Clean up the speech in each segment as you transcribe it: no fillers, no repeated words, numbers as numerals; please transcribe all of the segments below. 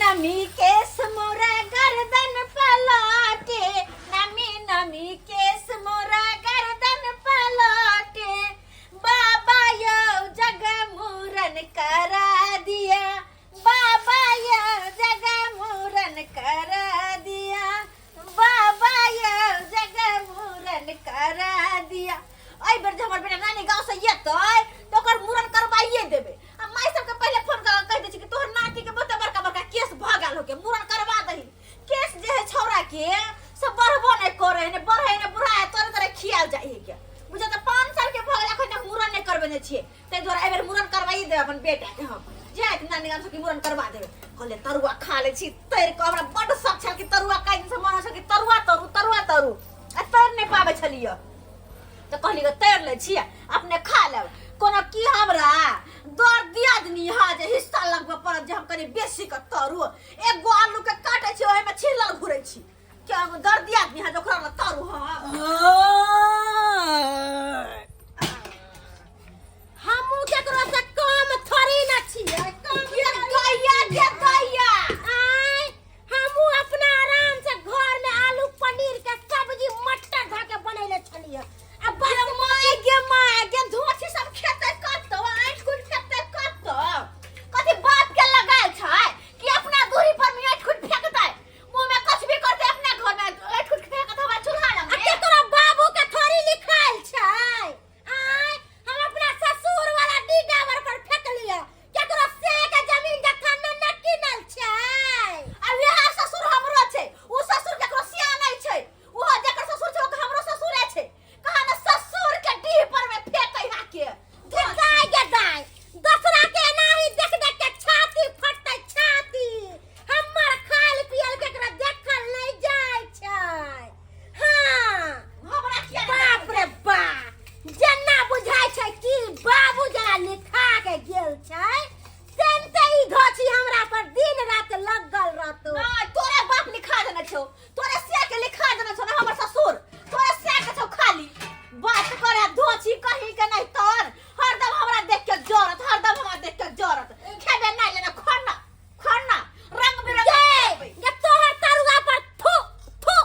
नमी केस मोरा गर्दन पलाटे, नमी नमी केस मोरा गर्दन पलाटे, बाबा यौ जग मुरन करा दिया, बाबा यौ जग मुरन करा दिया, बाबा यौ जग मुरन करा दिया। एहि बेर जे हमर बेटा नानी गाँव से एतै तऽ ओकर मुड़न करवाइए देबै। आ माय सबके पहिले फोन कऽ कहि दै छी कि तोहर नाती के बहुते बड़का बड़का केस भऽ गेल होके, मुड़न करवा दही। केस जे है छौड़ा के से बढ़बो नहि करे है, ने बढ़े ने बुढ़ा है, तोरे तोरे खियाल जाइ है के बुझा। तऽ 5 साल के भऽ गेल, अखन तक मुड़न नहि करबेने छियै। ताहि दुआरे एहि बेर मुड़न करवाइए देबै अपन बेटा के हम। जाय नानी गाम से कि मुड़न करवा देबै। कहलियै तरुआ खा लै छी तैर कऽ, हमरा बड्ड शौक छल कि तरुआ, कई दिन से मन होइ छल कि तरुआ तरू, तरुआ तरू, आ तैर नहि पाबै छलियै, तऽ कहली तैर लै छी, अपने खा लेब। कोनो की हमरा दर दियादनी हा जे हिस्सा लगबऽ पड़त जे हम कनि बेसी कऽ तरू? एगो आलू के काटै छी, ओहिमे छिलल घुरै छी। क्या हम दर दियादनी हा जे ओकरा लए तरू हम? हमहूँ केकरो से कम थोड़ी न छियै, कम ये गैया गे गैया। आँय, हमहूँ अपना आराम से घर में आलू पनीर के सब्जी मटर धऽ के बनैले छलियै आ बस। गे माय गे माय गे, धोछी सब खेतै कतौ, आँटि कुटि फेकतै कतौ? कथी बाप के लगायल छै कि अपना दूरी पर में आँटि कुटि फेकतै? मुंह में कुछ भी करतै, अपना घर में आँटि कुटि फेकत हमरा चूल्हा लग आ में? केकरो बाबू के थोड़ी लिखायल छै? आँय, हम अपना ससुर वाला डीडावर पर फेकलियै, केकरो से के जमीन जथा न न किनल छै। आ वएह ससुर हमरो छै। ओ ससुर केकरो सिया नहि छै। ओहो जेकर ससुर छै, ओकर हमरो ससुरे छै। कहा ने ससुर के डीह पर में फेकै हा के। गे दाय गे दाय, दोसरा के एनाही देख देख के छाती फटतै छाती, हमर खायल पियल केकरा देखल नहि जाइ छै। हाँ। हमरा किया नहि? बाप रे बाप, जेना बुझाइ छै कि बाबू जेना लिखा के गेल छै, तेनते ई धोछी हमरा पर दिन रात लगल रहतो। नहि, तोरे बाप लिखा देने छौ, तोरे सिया के लिखा देने छौ ने हमर ससुर, तोरे सिया के छौ। खाली बात करे धोछी कहीं के नहीं तोर, हरदम हमरा देख के जरत, हरदम हमरा देख के जरत। खेबे नहीं लेने, खाना खाना रंग बिरंग गे खेबै। गे, तोहर तरुआ पर थू थू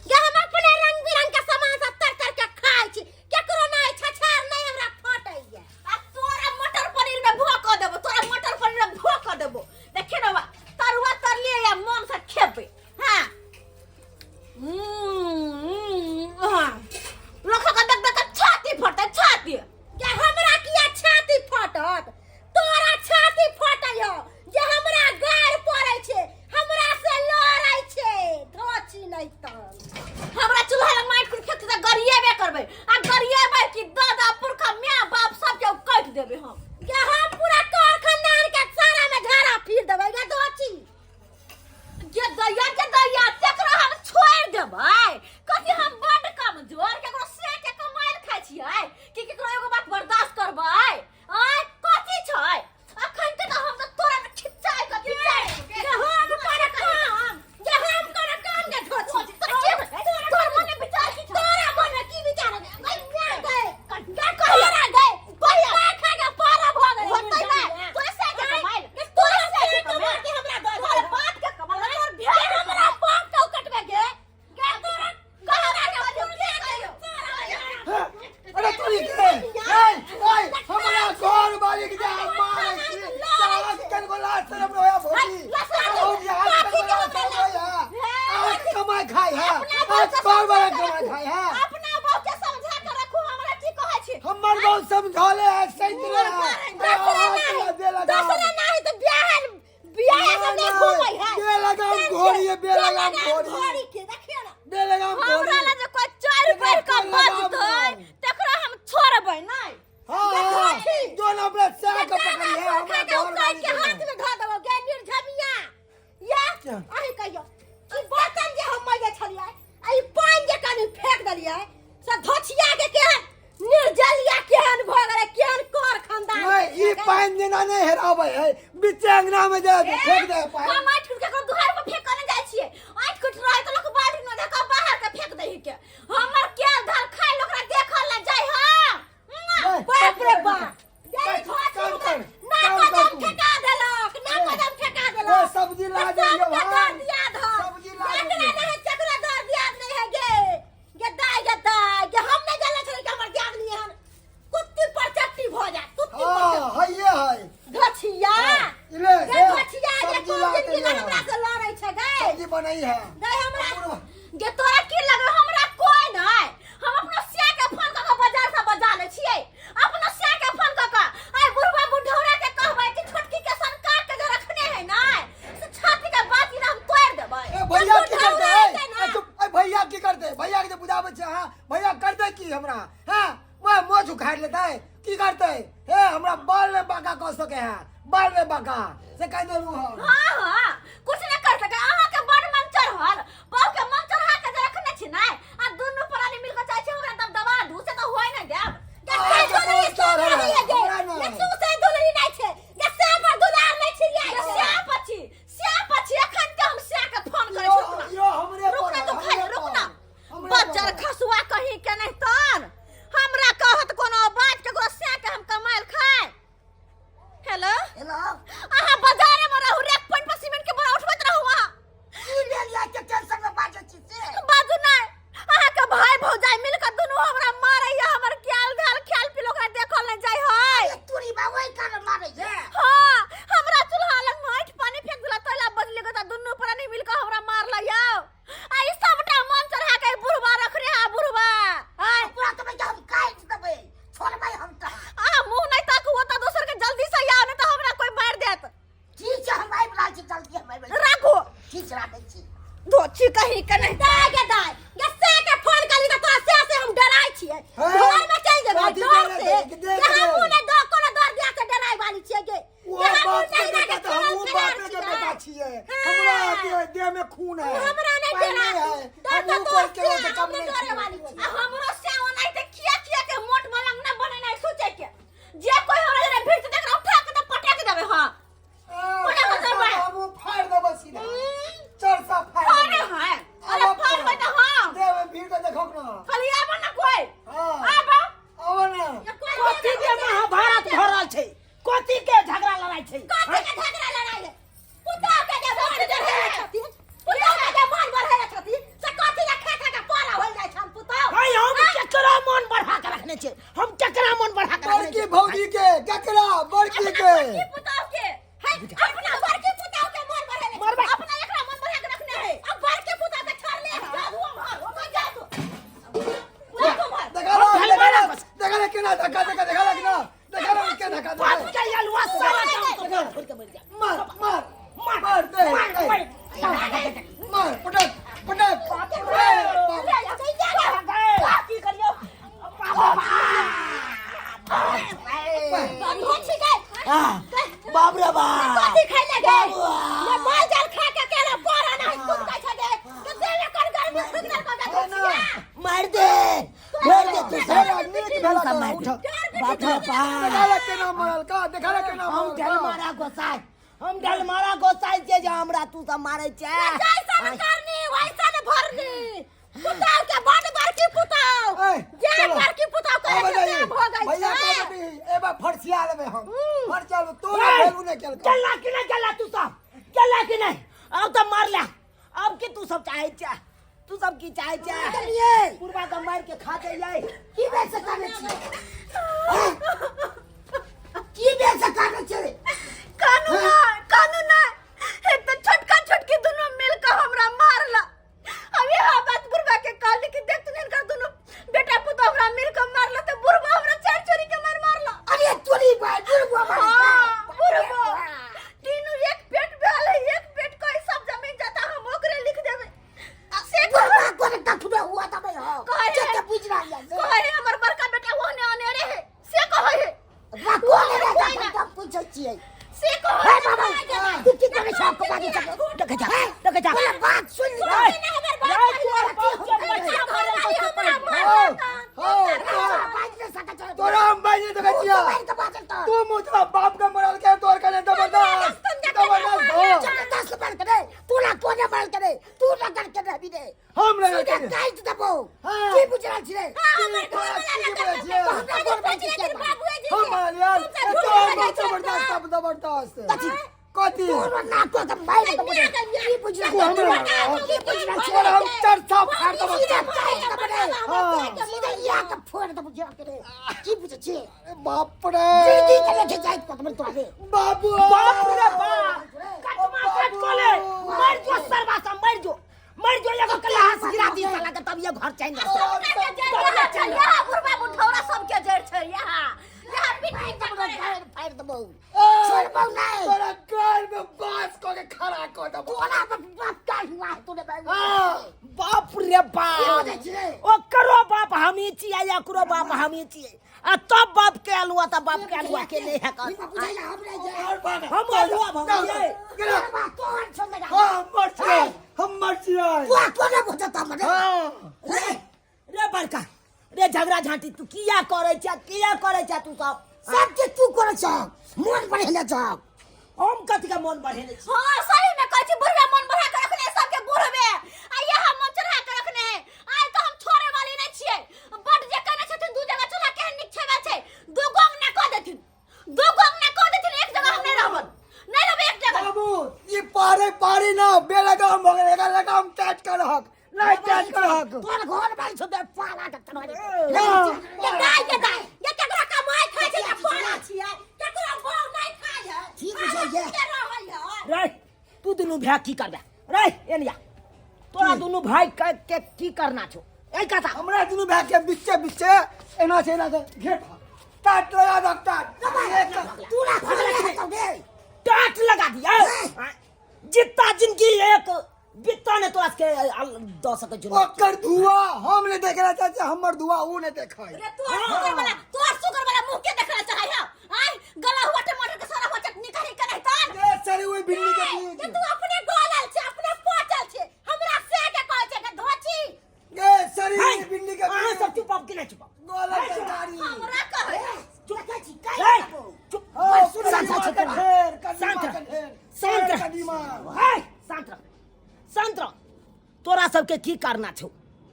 गे, हम अपने रंग बिरंग के सामान सब तर तर के खाइ छी, केकरो नहि छछार नहि हमरा फटैया। आ तोरा मटर पनीर में भो कऽ देबो, तोरा मटर पनीर में भो कऽ देबो। देखी ने बा, तरुआ तरलिए या मन से खेबै। हाँ, हाँ। लोक सबके देख देख के छाती फटतै, छाती। गे, हमरा किया छाती फटत? तोरा छाती फटै जे हमरा गार पड़ै छै, हमरा से लड़ै छै धोची नहि तन। हमरा चूल्हा लग माटि कुटि फेकतै तऽ गरिएबे करबै, आ गरिएबै कि दादा पुरखा माय बाप सबके काटि देबै हम। गे, हम पूरा तोर खानदान के सारा में झाड़ा फिर देबै गे धोची। गे दैया गे दैया, तेकरा हम छोड़ि देबै? कथी हम बड्ड कमजोर, केकरो से के कमाइल खाइ छियै कि केकरो एगो बात बर्दाश्त करबै? आँय, कथी छै? अखन तक हम तऽ तोरा में खिंचाइ कऽ खिंचाइ। गे, हम करे काम, गे हम करे काम गे धोची। तोरा की भेलै? तोर मने विचार की छौ? तोरा मन में की विचार है? गई माय गई गई, तोरा गई तोरा खा के पारा भऽ गेलै। होतै नहि, तोरा से के कमाइल, तोरा से कमा के हमरा दऽ तोहर बाप के कमाइल, तोहर गे, भेड़ के हमरा कमाइल। बाप के कटबे गे, गे तोरा कहरा के पुरखे कहियो। अरे तोरी के, ए ए, हमरा घर वाली के जे हम मारै छी, आज कन को लाज शरम रोया भौजी? भौजी, आज कन को लाज शरम रोया? आज कमाई खाई है, आज घर वाला कमाई खाई है। अपना बहू के समझा के रखू, हमरा की कहै छी? हमर बहुत समझौले है, सही है। दोसरा नहीं तो बियाह बियाह से नहीं घूमै है। बेलगाम घोड़ी है, बेलगाम घोड़ी। घोड़ी के देखियो ना। बेलगाम हमरा घोड़ी। लग जे कोई चारि पैर के बजतै तकरा हम छोड़बै नहि। हाँ हाँ, दोनों अपना चाह के पकड़ी है हमरा के घर उतार वाली के हाथ में धऽ देबो गे निर्झमिया। या अहीं कहियो ई बर्तन जे हम मजे छलियै आ ई पानि जे कनि फेंक देलियै से धोछिया के केहन निर्जलिया केहन भऽ गेलै, केहन कर खानदान। नहीं, ई पानि जेना नहीं हेराबै है, बीचे अंगना में जा फेंक दे पानि। हम आँटि कुटि केकरो दुआर पर फेंकऽ नहि जाइ छियै। आँटि कुटि रहै तऽ लोक बाल्टी में धऽ कऽ बाहर के फेंक दै के। हमर केल धर खाइ लोक ओकरा देखऽ लए जाइ हम। नहीं, बाप रे बाप, काम कर, ना काम कर कदम तू। ठेका देलक, ना कदम ठेका ए, देलक। सब्जी ला दे। बनई है। नहीं हमरा गे तोरा की लगे हमरा कोई नहीं हम अपना सिया के फोन क के बाजार से बजा ले छियै अपना सिया के फोन क के आइ बुढ़वा बुढ़ौरा के कहबै कि छोटकी के सन काट के जे रखने है ना से छाती के बात हम तोड़ देबै। ए भैया की बुढ़ौरा करते हेतै ना। ए चुप ए भैया की करते भैया के जे बुझाबै छै हां भैया करते की हमरा हां मैं मोछ उखाड़ लेतै की करते हे हमरा बाल ने बाका क सके है बाल ने बाका से कह देलू हम। हाँ हाँ कुछ नहीं कर सके अहाँ के बड़ मन चढ़ल बहु के मन चढ़ा के जे रखने छी नै आ दुनू प्राणी मिल के चाहे छी हमरा दबदबा दू से तो होय नै देब। अहाँ के बहुत चढ़ल है, हमरा नै। से दुलरी नै छै गे से पर दुलार नै छै श्याप छी श्याप छी एखन ते हम श्या के फोन करै यो छी। यो हमरे रुक पर ना है, तू खाली हमरे रुक पर ना है, हमरे बच्चर पर है। खसुआ कहीं के नहीं तन हमरा कहत कोनो बात के श्या के हम कमायल खाए। हेलो हेलो अहाँ बाजारे में रहू रेक पॉइंट पर सीमेंट के बोरा उठबैत रहू अहाँ। की भेल या के टेंशन में बाजै छी से? बाजू नहीं अहाँ के भाई भौजाई मिल के दुनू हमरा मारैया हमर क्याल धाल ख्याल पिलो ओकरा देखल नहीं जाय है। तोरी बा ओइ कारण मारै है। हाँ हमरा चूल्हा लग माटि पानी फेंक देला तैला बजले के दुनू प्राणी मिल के हमरा मारला यौ आ ई सबटा मन चढ़ा के बुढ़वा रखने हा बुढ़वा। आय पूरा तो हम काटि देबै छोड़बै हम तऽ। अहाँ मुंह नहीं ताकू ओतऽ दोसर के जल्दी से आउ नहीं तऽ हमरा कोई मारि देत। ठीक छै हम आबि रहल छी जल्दी हम आबि रहल छी। राखू। ठीक छै राखै छी। धोची कहीं के नहीं। दाय गे दाय गे से के फोन करी तऽ तोरा से से हम डराइ छियै हे, घर में चलि जेबै कथी डर डरे से। छै? देख जे हमहूँ ले। नहि दऽ कोनो डर दिया से डराइ वाली छियै गे। वो जे हमहूँ बाप के नहीं बेटा के तऽ हमहूँ खेलल बापे के खेलाड़ बेटा छियै। छियै हमरा देह देह में खून है हमरा नहि पानि डरा नहीं है डर तऽ हमहूँ तोरा कोई केकरो से से कम हम नहीं डरे छियै। वाली छियै। आ हमरो से ओनाहिते किया किया के मोट मलंग न बनेनाइ सोचे के जे कोई हमरा जरे भीड़ से देखरा उठा के तऽ पटक देबै। हां कोना बचबै? हमहूँ फाड़ि देबै सीधा चरसा फाड़ि फाड़े देबै। है अरे फाड़बै तऽ हम देह में भीड़ के देखो ना। खाली आबो ना कोई हाँ आबो आबो ना। कथी के महाभारत भरल छै कथी के झगड़ा लड़ाई छै? कथी के झगड़ा लड़ाई है? पुतोह के जे मन बढ़ै छथिन पुतोह के जे मन बढ़ै छथिन से कथी के खा खा के पारा होल जाइ छन पुतोह? भाई हम केकरा मन बढ़ा के रखने छै हम केकरा मन बढ़ा के रखने बड़की छै? भौजी के केकरा बड़की के बड़की पुतोह के है अपना बड़की पुतोह के मन बढ़ै मरबै। अपना एकरा मन बढ़ा के रखने है। अब बड़की पुतोह के छोड़ ले जा तू उम्हर ओकर जा तू जा तू उम्हर। देखा ला हम देखा ला बस। देखा ला केना धक्का धक्का देखा ला केना देखा ला केना धक्का बाप धक्का के अलुआ सारा काम तो छोड़ के मर जा। मार मार मार मार दे मार दे। मार मार पटक पटक ए, बाप। की करियो बाप रे बाप कथी खाइ ले गे ले माल जाल खा के केना पारा नहीं कुदकै छै गे के देवे कर गर्मी सुख दर को है ना? मार दे मार दे तू भेला नीक भेला सब मार उठ। दे बाप रे बाप देखा ला केना मरल का देखा ला केना हम मरल ढल का। मारा गोसाई हम ढल मारा गोसाई जे जे हमरा तू सब मारै छै। जैसन करनी वैसन भरनी पुतोह के बड बड़की पुतोह ए, जे चलो। बड़की पुतोह अब करे बताइए, से भऽ जाइ भैया छै। कह देबी ए बा फरसिया लेबै हम फरसिया लेबै तोरा ए, भेलू नहि केलकै। चलना कि नहीं चलना तू सब चलना कि नहीं अब तो मार ले अब के तू सब चाहे छै तू सब की चाहे छै? बुढ़वा के मार के खा जाइए। की भेल से कानै छी? की भेल से कानै छी? कानू ना कानू ना एक तो छोटका छोटकी दुनू मिल के हमरा मारला। अब यह बात बुढ़वा के कहली कि देख तू इनकर दुनू बेटा पुतोह हमरा मिल के मारला तो बुढ़वा हमरा चार चोरी के मार मारला। अरे तोरी भाई बुढ़वा मार हाँ, बुढ़वा तीनू एक पेट भेल है एक पेट कोई सब जमीन जाता हम ओकरे लिख देबै। से बुढ़वा कोन कठुआ हुआ तबे हो कहे जते बुझ रहल है कहे है हमर बड़का बेटा ओहने अनेरे है से कहे है रखो ने रे हम पूछै छियै से कहे हे है बाबा तू की करै छ आपको बाजू छ देख जा देख जा बोला बात सुन ले ए, हमर बात ए, तोहर बाप के बच्चा मरल तो हमरा चुप हो मारला हो बाज ने सकै छ तोरा हम बाज नहीं सकै छियै। मार के बाजल तो तू मुझरा बाप के मरल के तोर कने जबरदस्त जबरदस्त हो। जबरदस्त मार के रे तू ना कोने मार के रे तू ना कर के रे रे हम लगा सीधा के काटि देबो। हाँ। की बुझ रहल छी रे? की तोरा की बोलै छियै? हमरा गोर बाजै छियै। हम मरल यार तोर बाप जबरदस्त जबरदस्त कथी? कथी? तोरो नाको के मारि देबो रे। की बुझ रहल तू हमरा छी? की बुझ रहल छी? तोरा हम चरसा फाड़ देबो। सीधा काटि देबो रे। हाँ। सीधा इहा के फोड़ देबो जा के रे। की बुझै छी? बाप रे जिंदगी के लेके जाइत पतमर तोरा रे। बाबू बाप रे बाप कटमा कट कोले मर जो सरवा सा मर जो। कऽ देबो। तोरा बाप का हुआ है तूने भाई हाँ। बाप रे बाप, ओकरो बाप हमही छियै, एकरो बाप हमही छियै, आ तब बाप के अलुआ तऽ बाप के अलुआ के नहि है कर। और भाग। हम अलुआ भऽ गेलियै। गेला। तोहर छोड़ हाँ, हमर छियै, हमर छियै। तू कोने बुझता मने हाँ। रे रे बड़का रे, झगड़ा झांटी तू किया करै छै, किया करै छै तू सब? सब चीज तू करे छ, मोन बढ़ेले छ। हम कथी के मोन बढ़ेले छी? हाँ, सही में कहै छी, बुढ़बे मन बढ़ा के रखने है सबके बुढ़बे, आ यह मन चढ़ा के रखने है। आइ तो हम छोड़े वाली नहीं छियै। बड जे कहने छथिन दू जगह चूल्हा केहन नीक छेबे छै, दू गोंग ना कह देथिन, दू गोंग ना कह देथिन, एक जगह हम नहीं रहबन, नहीं रहबे एक जगह। बाबू, ई पारे पारी ना बेलगाम भऽ गेल, एकर लगाम टाइट करहक, नहीं टाइट करहक। तोर घर बारी छौ बे पाला के तोरे। ये दाय, ये दाय, ये केकरो कमाई खाइ छै, ये पाला छियै, केकरो बौ नहीं खाइ है। ठीक छै ये। के रहै है। रे तू दुनू भाय की करबे रे? एनिया तोरा दुनू भाई के, के की करना छौ एहि कथा? हमरा दुनू भाय के बीचे बीचे एना छै, एना छै, घेट टाट लगा दक, टाट। तू ना फगले तो दे टाट लगा दिया। जितना जिंदगी एक बित्ता ने तोरा के दऽ सकै छौ। ओकर धुआ हम नहीं देखे चाहै, हमर धुआ ऊ नहीं देखै। रे तोर सुगर वाला, तोर सुगर वाला मुंह के देखला चाहै है? आय गला हुआ टमाटर के सड़ा हुआ चटनी करी के नहीं तान। ए सरी ओई बिल्ली के बीज। ये तू अपने गलल छै, अपने पचल छै, हमरा से के कहै छै के धोची। ए सरी है, ओई बिल्ली के अहाँ बीज। सब चुप अब कि नहीं चुप? गोला के गाड़ी। हमरा कहै देखै छी है, चुप। हाँ, सुन, शांत कदीमा रह, के ढेर, कदीमा शांत के रह, ढेर, शांत रह। कदीमा। है, शांत रह, शांत रह। तोरा सबके की करना छौ,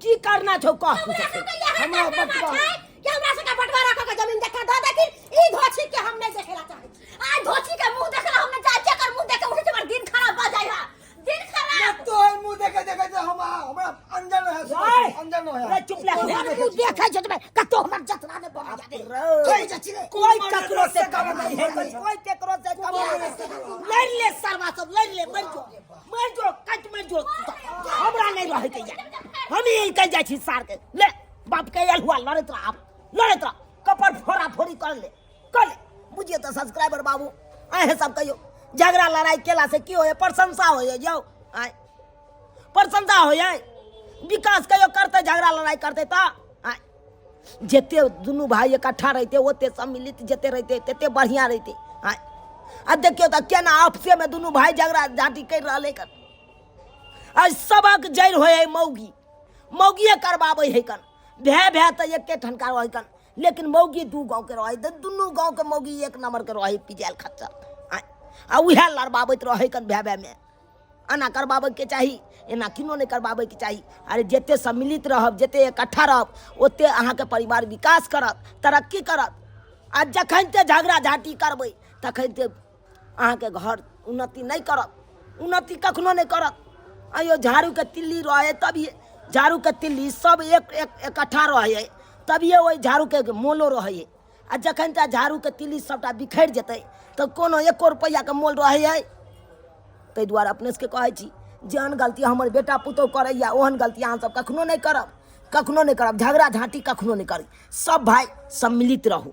की करना छौ कह तू हमरा सबके। सबके यहाँ हमरा करना बंटवारा। छै कि हमरा सबके बंटवारा कऽ के जमीन देखा दऽ देथिन। ई धोछी के हम नहि देखेला चाहै छी। आ धोची के मुंह देखला हम नहीं चाहै छियै, एकर मुंह देख के उठै छै, हमर दिन खराब भऽ जाइ है, दिन खराब। तो मुंह देखे देखे से हम हमरा अंदर न है, अंदर न है। रे चुप ले। तोहर मुंह देखै छै त कतो हमर जतरा ने बना जाबे। रे, कोई जाछि रे? कोई ककरो से कम नहीं है, कोई ककरो से कम नहीं है। लड़ ले सरवा सब, लड़ ले, मर जो, मर जो, कट मर जो। हमरा नहीं रहे के यार, हम ही कह जाइ छी सार के। ले बाप के आयल हुआ, लड़ैत रह, आब लड़ैत रह, कपर फोड़ा फोड़ी कर ले, कर ले। बुझिए तऽ सब्सक्राइबर बाबू, अहें सब कहियो, झगड़ा लड़ाई केला से की होय? प्रशंसा होय यौ? आय प्रशंसा होय? विकास कहियो करते झगड़ा लड़ाई करते तऽ? आय जते दुनू भाई इकट्ठा रहते, ओते सम्मिलित जते रहते, तते बढ़िया रहते। आय आ देखियौ तऽ केना आपसे में दुनू भाई झगड़ा झाँटी करि रहलै कन। आ सबक जड़ि होइ है मौगी, मौगिए करबाबै है कन। भै भै तऽ एके ठनका रहै कन, लेकिन मौगी दू गाँवके रहै तऽ दुनू गाँवके मौगी एक नंबरके रहै पिजायल खच्चर। आय आ उएह लड़बाबैत रहै कन भै भैमे। एना करबाबैके चाही, एना किनो नहि करबाबैके चाही। अरे जते सम्मिलित रहब, जते इकट्ठा रहब, ओते अहाँके परिवार विकास करत, तरक्की करत। आ जखन ते झगड़ा झाँटी करबै, तखन ते अहाँके घर उन्नति नहि करत, उन्नति कखनो नहि करत। अयो झाड़ूके तिल्ली रहै तभिए, झाड़ूके तिल्ली सब एक एक इकट्ठा रहै तभिए ओहि झाड़ूके मोलो रहै। आ जखन ते झाड़ूके तिल्ली सबटा बिखरि जेतै तऽ कोनो एको रुपैआके मोल रहै है? ताहि दुआरे अपने सबके कहै छी, जेहन गलती हमर बेटा पुतहु करैए, ओहन गलती अहाँ सब कखनो नहि करब, कखनो नहि करब। झगड़ा झाँटी कखनो नहि करी, सब भाइ सम्मिलित रहू।